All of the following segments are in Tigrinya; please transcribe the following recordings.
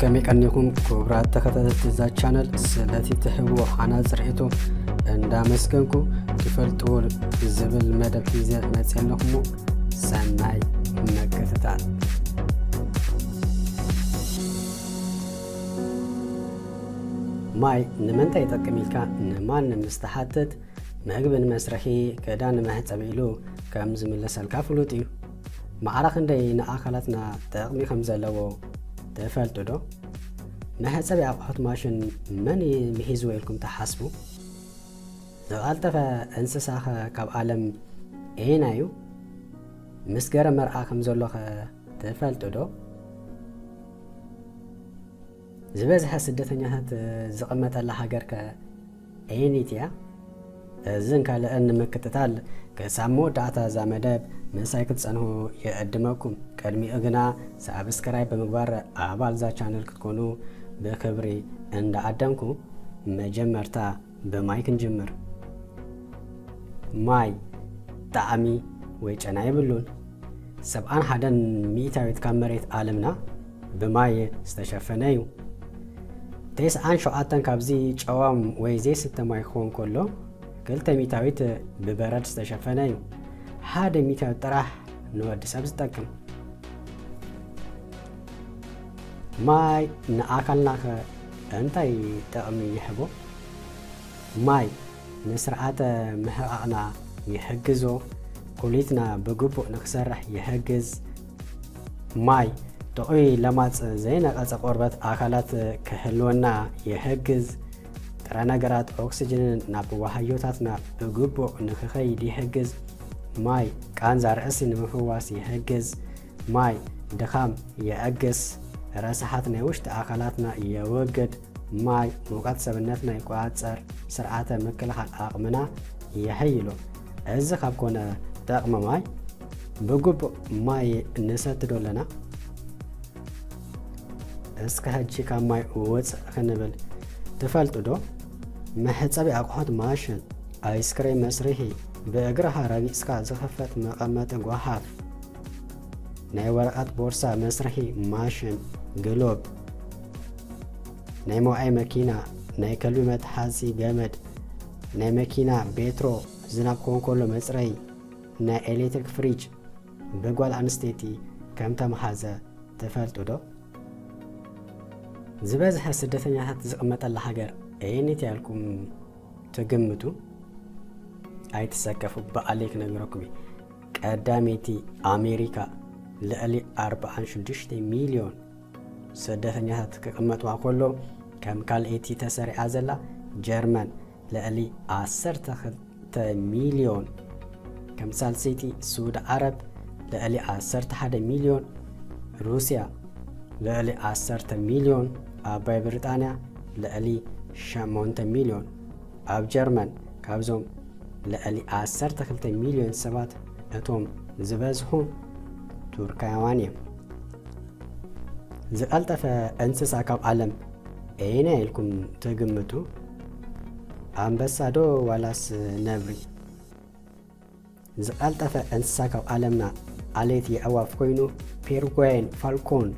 ከመይ ቀኒኹም ክቡራት ተኸታተልቲ እዛ ቻነል? ስለቲ ትህብዎ ሃናጺ ርእይቶ እንዳመስገንኩ፣ ትፈልጥዎ ዝብል መደብ ሒዘ መጺአ ኣለኹ። ሰናይ ምክትታል። ማይ ንምንታይ ይጠቅም ኢልካ ንማንም ምስ ትሓትት፣ ምግቢ ንመስርሒ፣ ክዳን ንመሕጸቢ ኢሉ ከም ዝምለሰልካ ፍሉጥ እዩ። ማዕረ ክንደይ ንኣካላትና ጥቕሚ ከም ዘለዎ ትፈልጡ ዶ? መሕጸቢ ኣቑሑት ማሽን መን እዩ ምሂዝዎ ኢልኩም ትሓስቡ? ዝቐልጠፈ እንስሳኸ ካብ ዓለም ኣየናይ እዩ? ምስ ገረ መርዓ ከም ዘሎኸ ትፈልጡ ዶ? ዝበዝሐ ስደተኛታት ዝቕመጠላ ሃገርከ ኣየነይቲ እያ? እዝን ካልእን ንምክትታል ክሳብ መወዳእታ እዛ መደብ ምሳይ ክትጸንሑ ይዕድመኩም። ቅድሚኡ ግና ሳብስክራይብ ብምግባር ኣባል እዛ ቻነል ክትኮኑ ብክብሪ እንዳዓደምኩ፣ መጀመርታ ብማይ ክንጅምር። ማይ ጣዕሚ ወይ ጨና የብሉን። ሰብዓን ሓደን ሚእታዊት ካብ መሬት ዓለምና ብማይ ዝተሸፈነ እዩ። ተስዓን ሸውዓተን ካብዚ ጨዋም ወይ ዘይስተ ማይ ክኸውን ከሎ፣ ክልተ ሚእታዊት ብበረድ ዝተሸፈነ እዩ። ሓደ ሚእታዊት ጥራሕ ንወዲ ሰብ ዝጠቅም። ማይ ንኣካልናኸ እንታይ ጥቕሚ ይህቦ? ማይ ንስርዓተ ምሕቓቕና ይሕግዞ፣ ኩሊትና ብግቡእ ንክሰርሕ ይሕግዝ። ማይ ጥዑይ ለማጽ ዘይነቐጸ ቆርበት ኣካላት ክህልወና ይሕግዝ። ጥረ ነገራት ኦክስጅንን ናብ ዋህዮታትና ብግቡእ ንክኸይድ ይሕግዝ። ማይ ቃንዛ ርእሲ ንምፍዋስ ይሕግዝ። ማይ ድኻም የዕግስ። ረሳሓት ናይ ውሽጢ ኣካላትና የወግድ። ማይ ሙቐት ሰብነትና ይቆጻጸር፣ ስርዓተ ምክልኻል ዓቕምና የሐይሎ። እዚ ካብ ኮነ ጥቕሚ ማይ፣ ብግቡእ ማይ ንሰቲ ዶ ኣለና? እስከ ሕጂ ካብ ማይ ውፅእ ክንብል። ትፈልጡ ዶ? መሕፀቢ ኣቑሑት ማሽን፣ ኣይስክሬም መስርሒ፣ ብእግርኻ ረጊፅካ ዝኽፈት መቐመጢ ጓሓፍ፣ ናይ ወረቐት ቦርሳ መስርሒ ማሽን፣ ግሎብ፣ ናይ መውዓይ መኪና፣ ናይ ከልቢ መትሓዚ ገመድ፣ ናይ መኪና ቤትሮ፣ ዝናብ ክኾን ከሎ መፅረዪ፣ ናይ ኤሌክትሪክ ፍሪጅ፣ ብጓል ኣንስተይቲ ከም ተምሓዘ ትፈልጡ ዶ? ዝበዝሐ ስደተኛታት ዝቕመጠላ ሃገር ኣየነይቲ እያ ኢልኩም ትግምቱ? ኣይትሰከፉ፣ ባዕለይ ክነግረኩም እየ። ቀዳመይቲ ኣሜሪካ፣ ልዕሊ ኣርብዓን ሽዱሽተ ሚልዮን ስደተኛታት ክቕመጥዋ ከሎ፣ ከም ካልኣይቲ ተሰሪዓ ዘላ ጀርመን፣ ልዕሊ ዓሰርተ ክልተ ሚልዮን፣ ከም ሳልሰይቲ ስዑዲ ዓረብ፣ ልዕሊ ዓሰርተ ሓደ ሚልዮን፣ ሩስያ፣ ልዕሊ ዓሰርተ ሚልዮን፣ ዓባይ ብሪጣንያ፣ ልዕሊ ሸሞንተ ሚልዮን። ኣብ ጀርመን ካብዞም ልዕሊ ዓሰርተ ክልተ ሚልዮን ሰባት እቶም ዝበዝሑ ቱርካውያን እዮም። ዝቐልጠፈ እንስሳ ካብ ዓለም ኣየናይ ኢልኩም ትግምቱ? ኣንበሳ ዶ ዋላስ ነብሪ? ዝቐልጠፈ እንስሳ ካብ ዓለምና ዓሌት የዕዋፍ ኮይኑ፣ ፔርጓየን ፋልኮን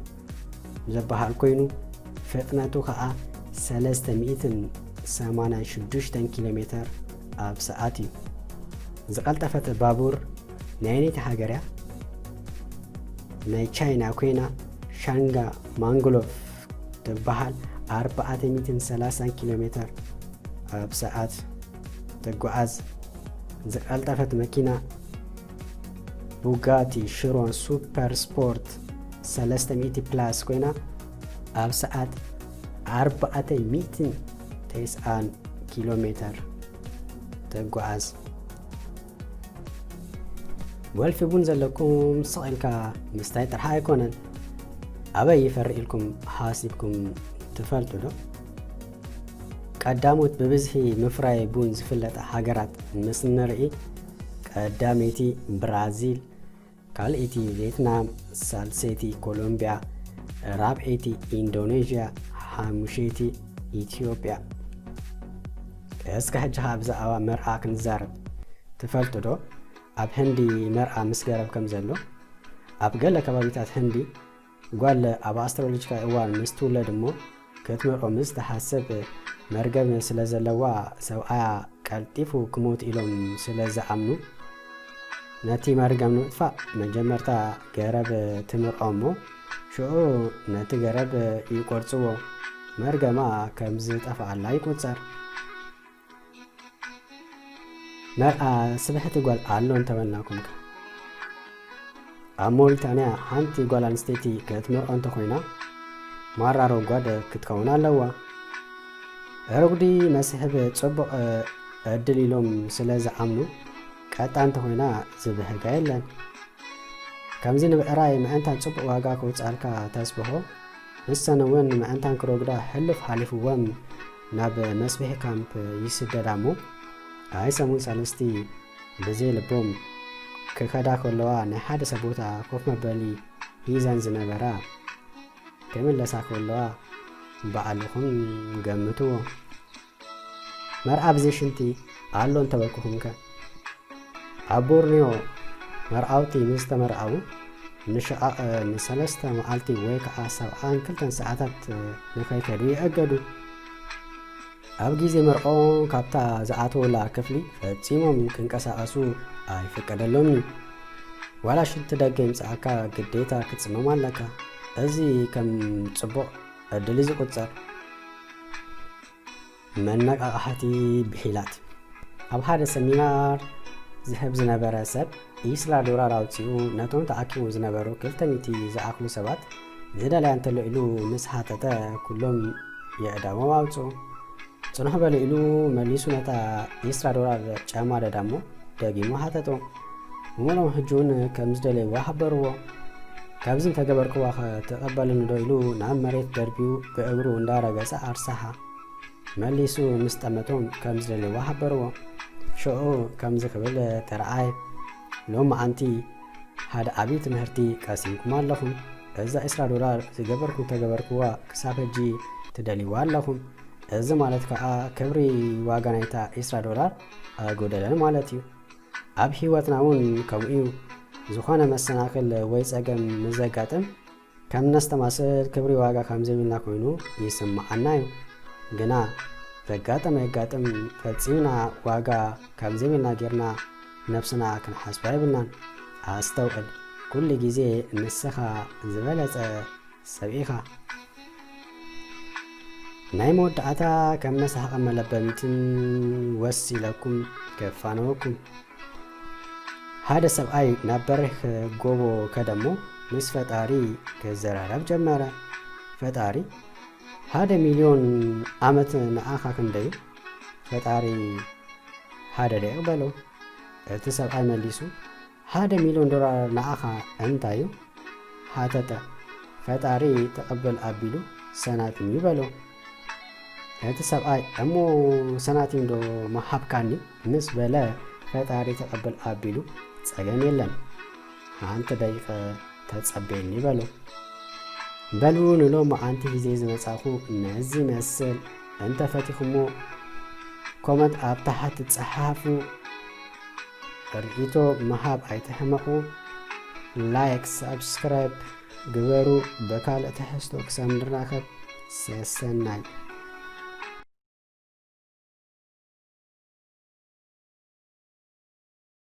ዝበሃል ኮይኑ፣ ፍጥነቱ ኸዓ ሰለስተ ሚእትን ሰማንያን ሽዱሽተን ኪሎ ሜተር ኣብ ሰዓት እዩ። ዝቐልጠፈት ባቡር ናይ ኣየነይቲ ሃገር እያ? ናይ ቻይና ኮይና፣ ሻንጋ ማንግሎቭ ትበሃል፣ ኣርባዕተ ሚእትን ሰላሳን ኪሎ ሜተር ኣብ ሰዓት ትጓዓዝ። ዝቐልጠፈት መኪና ቡጋቲ ሽሮን ሱፐር ስፖርት ሰለስተ ሚእቲ ፕላስ ኮይና፣ ኣብ ሰዓት ኣርባዕተ ሚእትን ተስዓን ኪሎ ሜተር ትጓዓዝ። ወልፊ ቡን ዘለኩም ስቕ ኢልካ ምስታይ ጥራሕ ኣይኮነን። ኣበይ ይፈሪ ኢልኩም ሓሲብኩም ትፈልጡ ዶ? ቀዳሞት ብብዝሒ ምፍራይ ቡን ዝፍለጣ ሃገራት ምስ ንርኢ፣ ቀዳመይቲ ብራዚል፣ ካልኣይቲ ቬትናም፣ ሳልሰይቲ ኮሎምቢያ፣ ራብዐይቲ ኢንዶኔዥያ፣ ሓሙሸይቲ ኢትዮጵያ። እስከ ሕጂ ኸዓ ብዛዕባ መርዓ ክንዛረብ። ትፈልጡ ዶ ኣብ ህንዲ መርዓ ምስ ገረብ ከም ዘሎ? ኣብ ገለ ከባቢታት ህንዲ ጓል ኣብ ኣስትሮሎጂካዊ እዋን ምስ ትውለድ እሞ ክትምርዖ ምስ ትሓስብ መርገም ስለ ዘለዋ ሰብኣያ ቀልጢፉ ክሞት ኢሎም ስለ ዝኣምኑ ነቲ መርገም ንምጥፋእ መጀመርታ ገረብ ትምርዖ እሞ ሽዑ ነቲ ገረብ ይቆርጽዎ። መርገማ ከም ዝጠፍኣላ ይቁጸር። መርዓ ስብሕቲ ጓል ኣሎ እንተበልናኩም ከ? ኣብ ሞሪታንያ ሓንቲ ጓል ኣንስተይቲ ክትምርዖ እንተኾይና ማራ ረጓድ ክትከውን ኣለዋ። ረጉዲ መስሕብ ጽቡቕ ዕድል ኢሎም ስለ ዝኣምኑ ቀጣ እንተኾይና ዝብህጋ የለን። ከምዚ ንብዕራይ ምእንታን ጽቡቕ ዋጋ ከውፅኣልካ ተስብሖ ንሰን እውን ምእንታን ክረጉዳ ሕሉፍ ሓሊፍዎም ናብ መስብሒ ካምፕ ይስደዳ እሞ ኣይ ሰሙን ሰለስቲ ብዘይ ልቦም ክኸዳ ከለዋ ናይ ሓደ ሰብ ቦታ ኮፍ መበሊ ሂዘን ዝነበራ ክምለሳ ከለዋ ባዕልኹም ገምትዎ። መርዓ ብዘይ ሽንቲ ኣሎ እንተበልኩኹምከ? ኣብ ቦርኒዮ መርዓውቲ ምስ ተመርዓዉ ንሸቓቕ ንሰለስተ መዓልቲ ወይ ከዓ ሰብዓን ክልተን ሰዓታት ንኸይከዱ ይእገዱ። ኣብ ግዜ መርዕኦም ካብታ ዝኣተውላ ክፍሊ ፈጺሞም ክንቀሳቐሱ ኣይፍቀደሎምን እዩ። ዋላ ሽንቲ ደገ ይምጽኣካ ግዴታ ክትጽመም ኣለካ። እዚ ከም ጽቡቕ ዕድል እዩ ዝቑጸር። መነቃቓሕቲ ብሂላት ኣብ ሓደ ሰሚናር ዝህብ ዝነበረ ሰብ ኢስራ ዶላር ኣውፂኡ ነቶም ተኣኪቦም ዝነበሩ ክልተ ሚእቲ ዝኣኽሉ ሰባት ዝደለያ እንተሎ ኢሉ ምስ ሓተተ ኩሎም የእዳዎም ኣውፅኡ። ፅንሑ በሉ ኢሉ መሊሱ ነታ ኢስራ ዶላር ጫማ ደዳሞ ደጊሙ ሓተቶ። እሞሎም ሕጂ እውን ከም ዝደለይዋ ሓበርዎ። ካብዚ እንተገበርክዋ ኸ ትቐበልኒ ዶ ኢሉ ናብ መሬት ደርቢዩ ብእግሩ እንዳረገጸ ኣርሳሓ። መሊሱ ምስ ጠመቶም ከም ዝደለይዋ ሓበርዎ። ሽዑ ከምዚ ክብል ተረኣየ። ሎሚ ኣንቲ ሓደ ዓብዪ ትምህርቲ ቀሲምኩም ኣለኹም። እዛ ዒስራ ዶላር ዝገበርኩም ተገበርክዋ ክሳብ ሕጂ ትደልይዋ ኣለኹም። እዚ ማለት ከዓ ክብሪ ዋጋ ናይታ ዒስራ ዶላር ኣይጎደለን ማለት እዩ። ኣብ ህይወትና እውን ከምኡ እዩ። ዝኾነ መሰናኽል ወይ ጸገም ንዘጋጥም ከም ነስተማስል ክብሪ ዋጋ ከም ዘይብልና ኮይኑ ይስምዓና እዩ። ግና ዘጋጠመ የጋጥም ፈጺምና ዋጋ ከም ዘይብልና ጌርና ነብስና ክንሓስባ የብልናን። ኣስተውዕል፣ ኩሉ ግዜ ንስኻ ዝበለጸ ሰብ ኢኻ። ናይ መወዳእታ ከም መሳሓቂ መለበሚትን ወስ ኢለኩም ከፋነወኩም። ሓደ ሰብኣይ ናብ በሪኽ ጎቦ ከደሞ ምስ ፈጣሪ ክዘራረብ ጀመረ። ፈጣሪ ሓደ ሚልዮን ዓመት ንኣኻ ክንደዩ? ፈጣሪ ሓደ ደቂቕ በሎ። እቲ ሰብኣይ መሊሱ ሓደ ሚልዮን ዶላር ንኣኻ እንታይ እዩ? ሓተተ። ፈጣሪ ተቐበል ኣቢሉ ሰናቲም እዩ በሎ። እቲ ሰብኣይ እሞ ሰናቲም ዶ ምሃብካኒ ምስ በለ ፈጣሪ ተቐበል ኣቢሉ ጸገም የለን ሓንቲ ደቂቐ ተጸበየኒ በሎ። በሉ ንሎሚ ኣንቲ ሂዜ ዝመጻኹ ነዚ መስል እንተፈቲኹሞ ኮመንት ኣብ ታሕቲ ጸሓፉ። ርእይቶ ምሃብ ኣይትሕመቑ። ላይክ ሳብስክራይብ ግበሩ። በካልእ ትሕዝቶ ክሳብ ንራኸብ ሰሰናይ።